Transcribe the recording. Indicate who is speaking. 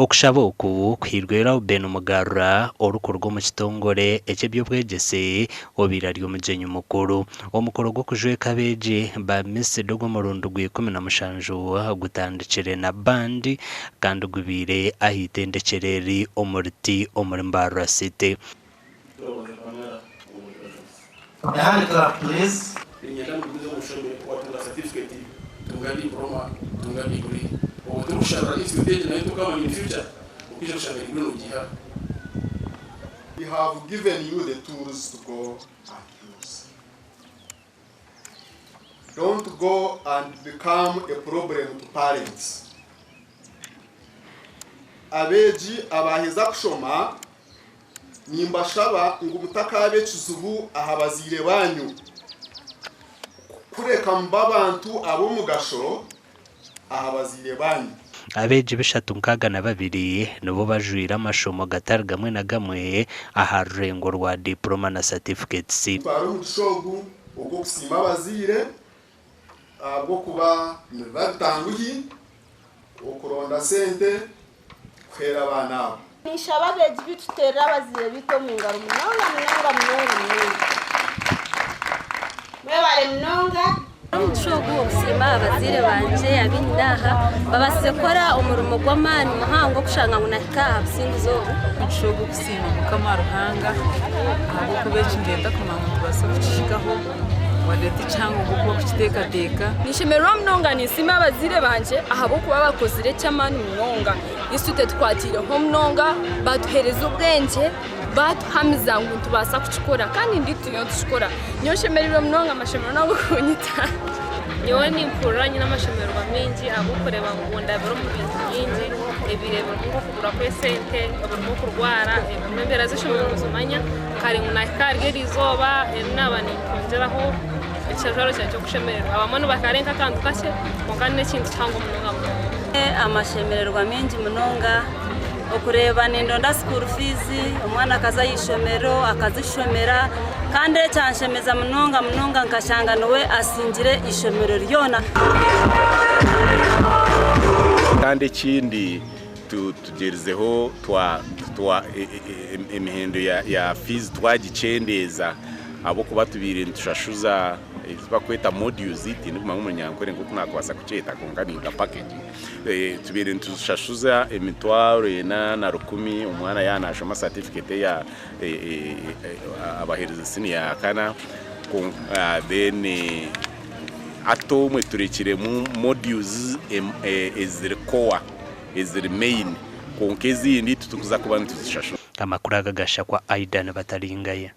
Speaker 1: Okushaba oku kuhairwe Reuben Mugarura orikuruga omu kitongore eky'eby'obwegyese obaire ari omugyenyi mukuru. Omukoro gw'okujweka abeegi ba Misidi ogw'omurundi gwa 17 gutandikire na band kandi gubaire aha itendekyero eri omuri T omuri Mbarara City.
Speaker 2: A hand clap please.
Speaker 3: Niinyenda mugumize mushome, watunga certificate, tunga diploma, tunga degree. Obwo torikusharura institute egi nayo tokamanya in future okaija kushanga degree nogiiha.
Speaker 4: We have given you the tools to go and use. Don't go and become a problem to parents. Abeegi abaaheza kushoma nimbashaba ngu mutakaaba ekizibu aha bazaire baanyu, kureka mube abantu ab'omugasho aha bazaire baanyu.
Speaker 1: Abeegi bishatu 62 nibo bajwaire amashomo gatari gamwe na gamwe aha rurengo rwa diploma na certificates.
Speaker 4: Ntwara omugisha ogu ogw'okusiima abazaire ahabw'okuba nibiba bitanguhi okuronda sente kuheera abaana abo.
Speaker 5: Ninshaba abeegi baitu tuteerere abazaire baitu omu ngaro munonga munonga munonga munonga. Mwebare munonga.
Speaker 6: Omugisha ogu okusiima abazaire bangye abu nyine aha babaasize kukora omurimo gw'amaani muhango kushanga ngu nahika aha businguzi obu.
Speaker 7: Omugisha ogu okusiima Mukama Ruhanga ahabw'okuba eki niinyenda kumanya ngu nitubaasa kukihikaho wadde ti kihango nk'oku orikukiteekateeka.
Speaker 8: Ninshemererwa munonga ninsiima abazaire bangye ahabw'okuba bakozire eky'amaani munonga. Institute etukwatiireho munonga, baatuheereza obwengye, baatuhamiza ngu nitubaasa kukikora kandi ndi turiyo nitukikora. Nyowe nshemereirwe munonga amashemererwa nago kunyita.
Speaker 9: Nyowe nimpurira nyine amashemererwa maingi ahabw'okureeba ngu ndabire omu bintu bingi ebiire birimu nk'okubura kw'esente, ebirimu okurwara, ebirimu embeera z'eishomero nozimanya kare ngu nahika ahari eri izooba eri naaba nintungiraho ekijwaro kyangye ky'okushemererwa. Abamwe nibakareeba nk'akantu kakye kwonka n'ekintu kihango munonga munonga.
Speaker 6: Amashemererwa maingi munonga okureeba nindonda school fees omwana akaza aha ishomero akazishomera kandi ekyanshemeza munonga munonga nkashanga niwe asingire eishomero ryona.
Speaker 10: Kandi ekindi tugyerizeho twa twa emihendo ya fees twagikyendeeza ahabw'okuba tubaire nitushashuza eki barikweta modules, tindikumanya omu Runyankore nk'oku naakubaasa kukyeta kwonka ni nka package. Tubaire nitushashuza 400,000 omwana yaaba naashoma certificate eya abaherize siniya ya kana then hati obumwe turekiremu modules eziri core, eziri main kwonka ezindi titurikuza kuba nituzishashura.
Speaker 1: Amakuru aga gashakwa Aidan Bataringaya.